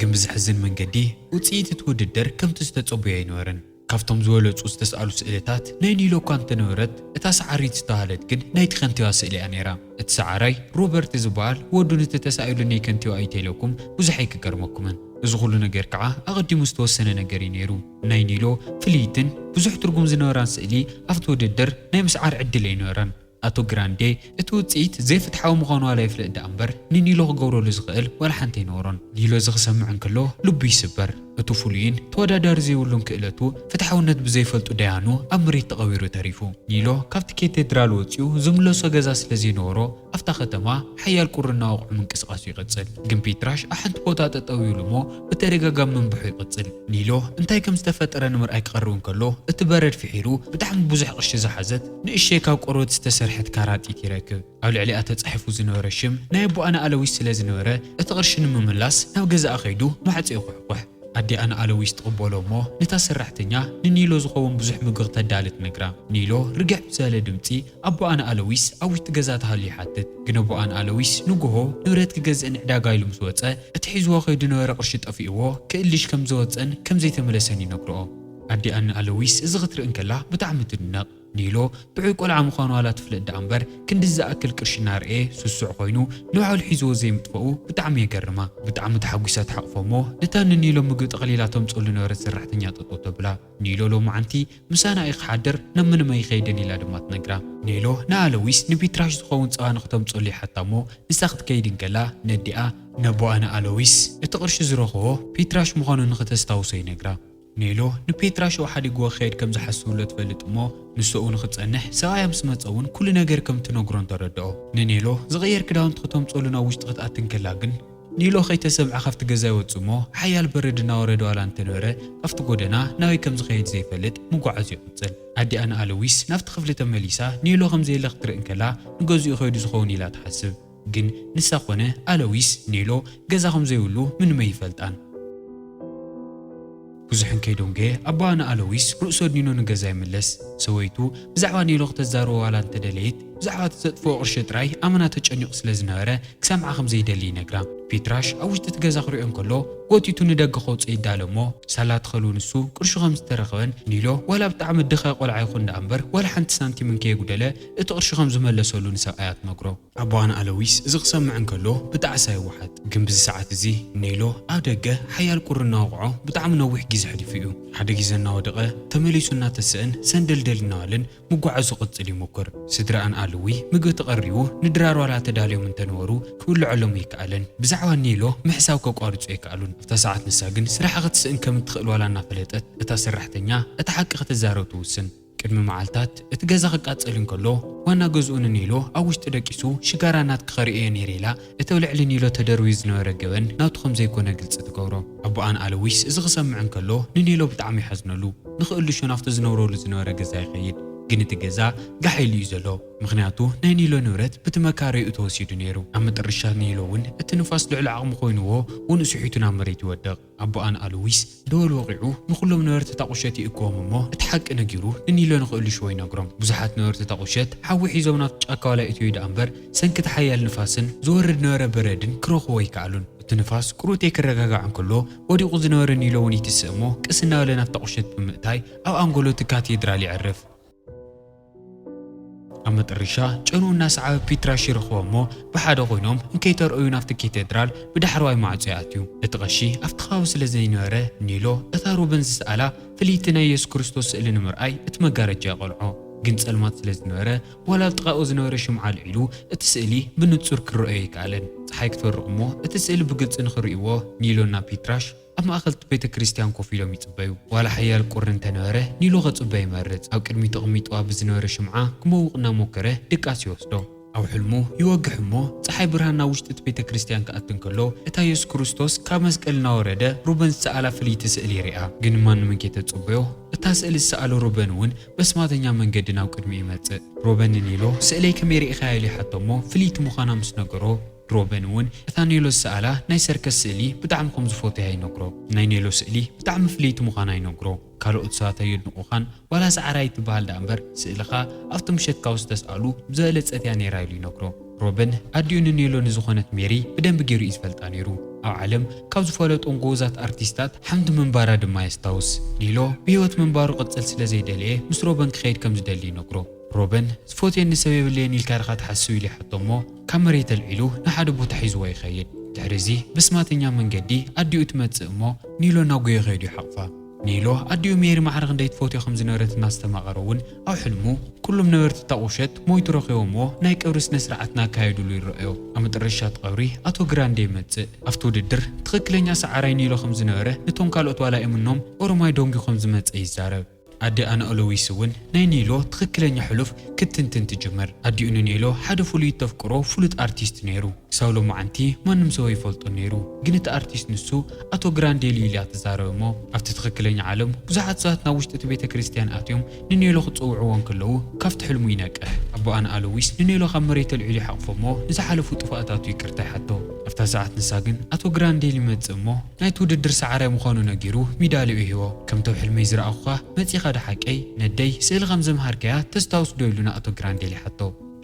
ግን ብዘሕዝን መንገዲ ውጽኢት እቲ ውድድር ከምቲ ዝተጸበዮ ኣይነበረን። ካብቶም ዝበለጹ ዝተስኣሉ ስእልታት ናይ ኒሎ እኳ እንተነበረት፣ እታ ሰዓሪት ዝተባህለት ግን ናይቲ ከንቲባ ስእሊ እያ ነይራ። እቲ ሰዓራይ ሮበርት ዝበሃል ወዱ ነቲ ተሳኢሉ ናይ ከንቲባ እዩ ተኢለኩም ብዙሕ ኣይክገርመኩምን። እዚ ኩሉ ነገር ከዓ ኣቐዲሙ ዝተወሰነ ነገር እዩ ነይሩ። ናይ ኒሎ ፍልይትን ብዙሕ ትርጉም ዝነበራን ስእሊ ኣብቲ ውድድር ናይ ምስዓር ዕድል ኣይነበራን። ኣቶ ግራንዴ እቲ ውጽኢት ዘይፍትሓዊ ምዃኑ ዋላ ይፍለጥ ደኣ እምበር፣ ንኒሎ ክገብረሉ ዝኽእል ዋላ ሓንቲ ኣይነበሮን። ኒሎ እዚ ክሰምዕ እንከሎ ልቡ ይስበር። እቲ ፍሉይን ተወዳዳሪ ዘይብሉን ክእለቱ፣ ፍትሓውነት ብዘይፈልጡ ደያኑ ኣብ መሬት ተቐቢሩ ተሪፉ። ኒሎ ካብቲ ካቴድራል ወጺኡ ዝምለሶ ገዛ ስለ ዘይነበሮ፣ ኣብታ ከተማ ሓያል ቁሪ እናወቕዑ ምንቅስቓሱ ይቕጽል። ግን ፒትራሽ ኣብ ሓንቲ ቦታ ጠጠው ይብል እሞ ብተደጋጋሚ ምንብሑ ይቕጽል። ኒሎ እንታይ ከም ዝተፈጠረ ንምርኣይ ክቐርብ እንከሎ፣ እቲ በረድ ፍሒሩ ብጣዕሚ ብዙሕ ቅርሺ ዝሓዘት ንእሽተይ ካብ ቆርበት ዝተሰርሐት ካራጢት ይረክብ። ኣብ ልዕሊኣ ተጻሒፉ ዝነበረ ሽም ናይ ኣቦኣ ንኣሎዊስ ስለ ዝነበረ፣ እቲ ቅርሺ ንምምላስ ናብ ገዛኣ ከይዱ ማዕጾ ይኹሕኩሕ። ኣዲኣ ንኣለዊስ ትቕበሎ እሞ፣ ነታ ሰራሕተኛ ንኒሎ ዝኸውን ብዙሕ ምግቢ ክተዳሊ ትነግራ። ኒሎ ርግዕ ብዝበለ ድምጺ ኣቦኣ ንኣለዊስ ኣብ ውሽጢ ገዛ ተሃሉ ይሓትት። ግን ኣቦኣ ንኣለዊስ ንግሆ ንብረት ክገዝእ ንዕዳጋ ኢሉ ምስ ወጸ፣ እቲ ሒዝዎ ከይዱ ነበረ ቅርሺ ጠፊእዎ፣ ክእልሽ ከም ዝወጸን ከም ዘይተመለሰን ይነግርኦ። ኣዲኣ ንኣለዊስ እዚ ክትርኢ እንከላ ብጣዕሚ ትድነቕ። ኒሎ ጥዑይ ቆልዓ ምዃኑ ዋላ ትፍለጥ ደኣ እምበር፣ ክንዲ ዝኣክል ቅርሺ እናርኣየ ስሱዕ ኮይኑ ንባዕሉ ሒዝዎ ዘይምጥፈኡ ብጣዕሚ የገርማ። ብጣዕሚ ተሓጒሳ ትሓቕፎ እሞ፣ ነታ ንኒሎ ምግቢ ጠቕሊላ ተምጽሉ ነበረት ሰራሕተኛ ጠጠው ተብላ። ኒሎ ሎማዓንቲ ምሳና እዩ ክሓድር፣ ናብ ምንም ኣይኸይድን ኢላ ድማ ትነግራ። ኒሎ ንኣለዊስ ንፒትራሽ ዝኸውን ጸባ ንክተምጽሉ ይሓታ እሞ፣ ንሳ ክትከይድ እንከላ ነዲኣ ነቦኣ ንኣለዊስ እቲ ቅርሺ ዝረኽቦ ፒትራሽ ምዃኑ ንክተስታውሶ ይነግራ። ኔሎ ንፔትራሽ ሓዲግዎ ክኸይድ ከም ዝሓስብሎ ትፈልጥ እሞ፣ ንሱ እውን ክጸንሕ ሰብኣያ ምስ መጸ እውን ኩሉ ነገር ከም ትነግሮን ተረድኦ። ንኔሎ ዝቕየር ክዳውንቲ ክተምጽሉ ናብ ውሽጢ ክትኣቲ እንከላ ግን፣ ኔሎ ከይተሰምዐ ካብቲ ገዛ ይወጽእ እሞ፣ ሓያል በረድ እናወረደ ዋላ እንተነበረ፣ ካብቲ ጎደና ናበይ ከም ዝኸይድ ዘይፈልጥ ምጓዓዙ ይቕጽል። ኣዲኣ ንኣለዊስ ናብቲ ክፍሊ ተመሊሳ ኔሎ ከም ዘየለ ክትርኢ እንከላ፣ ንገዝኡ ከይዱ ዝኸውን ኢላ ትሓስብ። ግን ንሳ ኮነ ኣለዊስ ኔሎ ገዛ ከም ዘይብሉ ምንም ኣይፈልጣን። ብዙሕ እንከይደንጎየ ኣቦኣ ንኣለዊስ ርእሱ ኣድኒኑ ንገዛ ይምለስ። ሰበይቱ ብዛዕባ ኔሎ ክተዛርቦ ዋላ እንተደለየት፣ ብዛዕባ እቲ ዘጥፍኦ ቅርሺ ጥራይ ኣመና ተጨኒቑ ስለ ዝነበረ ክሰምዓ ከም ዘይደሊ ይነግራ። ፒትራሽ ኣብ ውሽጢ እቲ ገዛ ክሪኦ እንከሎ፣ ጎቲቱ ንደገ ከውፅእ ይዳሎ እሞ፣ ሳላ ትኸሉ ንሱ ቅርሹ ከም ዝተረኸበን ኒሎ ዋላ ብጣዕሚ ድኻ ቆልዓ ይኹን ደኣ እምበር ዋላ ሓንቲ ሳንቲም እንከየጉደለ እቲ ቅርሺ ከም ዝመለሰሉ ንሰብኣያ ትነግሮ። ኣቦኣ ንኣለዊስ እዚ ክሰምዕ እንከሎ ብጣዕሳ ይወሓጥ። ግን ብዚ ሰዓት እዚ ኔሎ ኣብ ደገ ሓያል ቁሪ እናወቕዖ ብጣዕሚ ነዊሕ ግዜ ኣሕሊፉ እዩ። ሓደ ግዜ እናወደቐ ተመሊሱ እናተስእን ሰንደልደል እናበለን ምጉዓዙ ክቕጽል ይሞክር። ስድራኣን ኣለዊ ምግቢ ተቐሪቡ ንድራር ዋላ ተዳልዮም እንተነበሩ ክብልዐሎም ኣይከኣለን። ብዛዕባ ኔሎ ምሕሳብ ከቋርጹ ኣይከኣሉን። ኣብታ ሰዓት ንሳ ግን ስራሓ ክትስእን ከም እትኽእል ዋላ እናፈለጠት እታ ሰራሕተኛ እቲ ሓቂ ክትዛረብ ትውስን። ቅድሚ መዓልታት እቲ ገዛ ክቃጸል እንከሎ፣ ዋና ገዝኡ ንኔሎ ኣብ ውሽጢ ደቂሱ ሽጋራ ናትኪ ከርእዮ ነይረ ኢላ እቲ ኣብ ልዕሊ ኔሎ ተደርብዩ ዝነበረ ገበን ናቱ ከም ዘይኮነ ግልጺ ትገብሮ። ኣቦኣን ኣለዊስ እዚ ክሰምዕ እንከሎ ንኔሎ ብጣዕሚ ይሓዝነሉ። ንኽእልሾ ናብቲ ዝነብረሉ ዝነበረ ገዛ ይኸይድ። ግን እቲ ገዛ ጋሕ ኢሉ እዩ ዘሎ። ምኽንያቱ ናይ ኔሎ ንብረት ብቲ መካረይኡ ተወሲዱ ነይሩ። ኣብ መጠረሻ ኔሎ እውን እቲ ንፋስ ልዕሊ ዓቕሙ ኮይንዎ ውንኡ ስሒቱ ናብ መሬት ይወድቕ። ኣቦኣን ኣሉዊስ ደወል ወቒዑ ንኹሎም ነበርቲ እታ ቁሸት ይእክቦም እሞ፣ እቲ ሓቂ ነጊሩ ንኒሎ ንኽእልሽዎ ይነግሮም። ብዙሓት ነበርቲ እታ ቁሸት ሓዊ ሒዞም ናብቲ ጫካ ዋላ ይእትዩ ደኣ እምበር፣ ሰንኪ እቲ ሓያል ንፋስን ዝወርድ ነበረ በረድን ክረኽቦ ኣይከኣሉን። እቲ ንፋስ ቁሩብ ክረጋጋዕ እንከሎ፣ ወዲቑ ዝነበረ ኒሎ እውን ይትስእ እሞ፣ ቀስ እናበለ ናብታ ቁሸት ብምእታይ ኣብ ኣንጎሎ እቲ ካቴድራል የዕርፍ። ኣብ መጠረሻ ጨንኡ እናሰዓበ ፒትራሽ ይረኽቦ እሞ ብሓደ ኮይኖም እንከይተረኣዩ ናብቲ ካቴድራል ብዳሕረዋይ ማዕጾ ይኣትዩ። እቲ ቀሺ ኣብቲ ከባቢ ስለ ዘይነበረ ኒሎ እታ ሩበን ዝሰኣላ ፍልይቲ ናይ የሱስ ክርስቶስ ስእሊ ንምርኣይ እቲ መጋረጃ ይቐልዖ። ግን ጸልማት ስለ ዝነበረ ዋላ ኣብ ጥቓኡ ዝነበረ ሽምዓ ኣልዒሉ እቲ ስእሊ ብንጹር ክረኣዮ ኣይከኣለን። ጸሓይ ክትበርቕ እሞ እቲ ስእሊ ብግልጺ ንኽርእይዎ ኒሎና ፒትራሽ ኣብ ማእከል እቲ ቤተ ክርስቲያን ኮፍ ኢሎም ይጽበዩ። ዋላ ሓያል ቁሪ እንተነበረ፣ ኒሎ ከጽበ ይመርጽ። ኣብ ቅድሚት ተቐሚጡ ኣብ ዝነበረ ሽምዓ ክመውቕ እናሞከረ ድቃስ ይወስዶ። ኣብ ሕልሙ ይወግሕ እሞ፣ ጸሓይ ብርሃን ናብ ውሽጢ እቲ ቤተ ክርስቲያን ክኣቲ እንከሎ፣ እታ የሱስ ክርስቶስ ካብ መስቀል እናወረደ ሩበን ዝሰኣላ ፍልይቲ ስእሊ ይርኣ። ግን ማንም እንከይተጸበዮ፣ እታ ስእሊ ዝሰኣሎ ሩበን እውን በስማተኛ መንገዲ ናብ ቅድሚኡ ይመጽእ። ሩበን ንኒሎ፣ "ስእለይ ከመይ ርኢኻያ?" ኢሉ ይሓቶ እሞ፣ ፍልይቲ ምዃና ምስ ነገሮ፣ ሩበን እውን እታ ኔሎ ዝሰኣላ ናይ ሰርከስ ስእሊ ብጣዕሚ ከም ዝፈትያ ይነግሮ። ናይ ኔሎ ስእሊ ብጣዕሚ ፍልይቲ ምዃና ይነግሮ። ካልኦት ሰባት ኣየድንቑኻን፣ ዋላ ሰዓራይ ትበሃል ደኣ እምበር፣ ስእልኻ ኣብቲ ምሸት ካብ ዝተስኣሉ ብዝበለጸት እያ ነይራ ኢሉ ይነግሮ። ሩበን ኣዲኡ ንኔሎ ንዝኾነት ሜሪ ብደንቢ ገይሩ እዩ ዝፈልጣ ነይሩ። ኣብ ዓለም ካብ ዝፈለጦም ጎበዛት ኣርቲስታት ሓንቲ ምንባራ ድማ የስታውስ። ኔሎ ብህይወት ምንባሩ ቅጽል ስለ ዘይደለየ ምስ ሩበን ክኸይድ ከም ዝደሊ ይነግሮ። ሮበን፣ "ዝፎትየኒ ሰብ የብለየን ኢልካ ዲኻ ትሓስብ?" ኢሉ ይሓቶ እሞ፣ ካብ መሬት ኣልዒሉ ንሓደ ቦታ ሒዝዎ ይኸይድ። ድሕሪ እዚ ብስማተኛ መንገዲ ኣዲኡ ትመጽእ እሞ፣ ኒሎ እናጎየ ከይዱ ይሓቕፋ። ኒሎ ኣዲኡ ሜሪ ማዕረ ክንደይ ትፎትዮ ከም ዝነበረት እናስተማቐረ እውን ኣብ ሕልሙ ኩሎም ነበርቲ እታ ቁሸት ሞይቱ ረኺቦምዎ ናይ ቀብሪ ስነ ስርዓት እናካየዱሉ ይረኣዮ። ኣብ መጠረሻ እቲ ቀብሪ ኣቶ ግራንዴ ይመጽእ። ኣብቲ ውድድር ትኽክለኛ ሰዓራይ ኒሎ ከም ዝነበረ ነቶም ካልኦት ዋላ እምኖም ኦሮማይ ደንጉዩ ከም ዝመጸ ይዛረብ። ኣዲኣ ንኣሎዊስ እውን ናይ ኒሎ ትኽክለኛ ሕሉፍ ክትንትን ትጅምር። ኣዲኡ ንኒሎ ሓደ ፍሉይ ተፍቅሮ ፍሉጥ ኣርቲስት ነይሩ። ክሳብ ሎማዓንቲ ማንም ሰብ ኣይፈልጦን ነይሩ። ግን እቲ ኣርቲስት ንሱ ኣቶ ግራንዴሊ ኢላ ትዛረብ እሞ፣ ኣብቲ ትኽክለኛ ዓለም ብዙሓት ሰባት ናብ ውሽጢ እቲ ቤተ ክርስቲያን ኣትዮም ንኒሎ ክጽውዕዎ እንከለዉ ካብቲ ሕልሙ ይነቅሕ። ኣቦኣ ንኣሎዊስ ንኔሎ ካብ መሬት ኣልዒሉ ይሓቕፎ እሞ ንዝሓለፉ ጥፋኣታቱ ይቅርታ ይሓቶ። ኣብታ ሰዓት ንሳ ግን ኣቶ ግራንዴል ይመጽእ እሞ ናይቲ ውድድር ሰዓራይ ምዃኑ ነጊሩ ሚዳልዩ ይህቦ። ከምቶም ሕልመይ ዝረኣኹኻ መጺኻ ዶ ሓቀይ? ነደይ ስእሊ ከም ዘምሃርከያ ተስታውስ ዶ? ኢሉ ንኣቶ ግራንዴል ይሓቶ።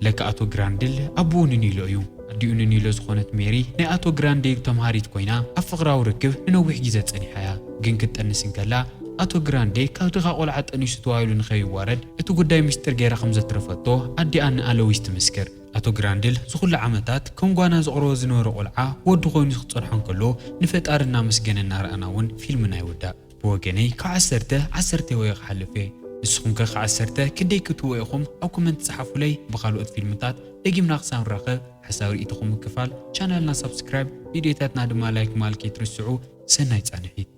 ለካ ኣቶ ግራንድል ኣቦኡ ንኒሎ እዩ። ኣዲኡ ንኒሎ ዝኾነት ሜሪ ናይ ኣቶ ግራንዴ ተምሃሪት ኮይና ኣብ ፍቕራዊ ርክብ ንነዊሕ ግዜ ጸኒሓ እያ። ግን ክትጠንስ እንከላ ኣቶ ግራንዴ ካብ ድኻ ቆልዓ ጠኒሱ ተባሂሉ ንኸይዋረድ እቲ ጉዳይ ምስጢር ገይራ ከም ዘትረፈቶ ኣዲኣ ንኣሎዊስ ትምስክር። ኣቶ ግራንድል ዝኹሉ ዓመታት ከም ጓና ዘቕርቦ ዝነበረ ቆልዓ ወዲ ኮይኑ ክጸንሖ እንከሎ ንፈጣሪ እናመስገነ እናረኣና እውን ፊልምና ይውዳእ። ብወገነይ ካብ ዓሰርተ ዓሰርተ ወይ ክሓልፍ እየ። ንስኹም ከ ካብ ዓሰርተ ክንደይ ክትዎ ኢኹም? ኣብ ኮመንት ጸሓፉለይ። ብኻልኦት ፊልምታት ደጊምና ክሳብ ንራኸብ ሓሳብ ርእይቶኹም ምክፋል፣ ቻናልና ሳብስክራይብ፣ ቪድዮታትና ድማ ላይክ ማል ከይትርስዑ። ሰናይ ጻንሒት።